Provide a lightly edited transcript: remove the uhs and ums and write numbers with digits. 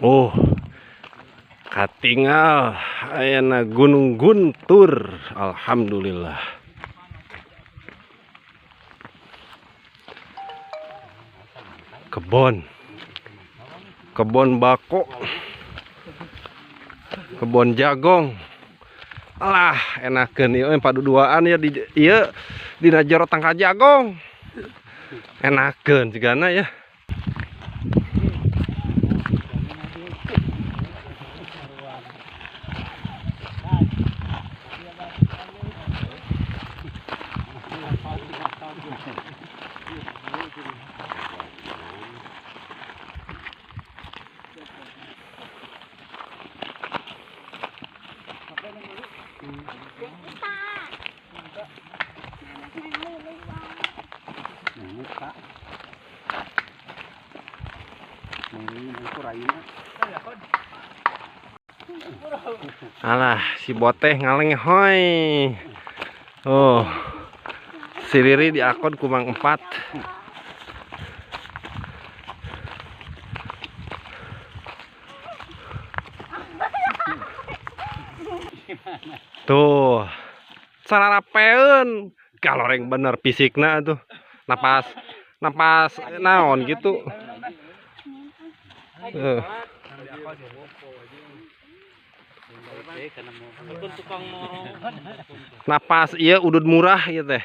Oh, katingal ayana Gunung Guntur. Alhamdulillah. Kebon. Kebon bako. Kebon jagong. Alah, enakeun ieu paduduaan ya di ieu dina jero tangkal jagong. Enakeun jigana ya. Alah, si boteh ngaleng hoi. Oh. Si Riri diakon kumang 4. Tuh. Sararapeun. Galoreng bener fisikna tuh. Napas napas naon gitu. Napas iya udud murah gitu teh.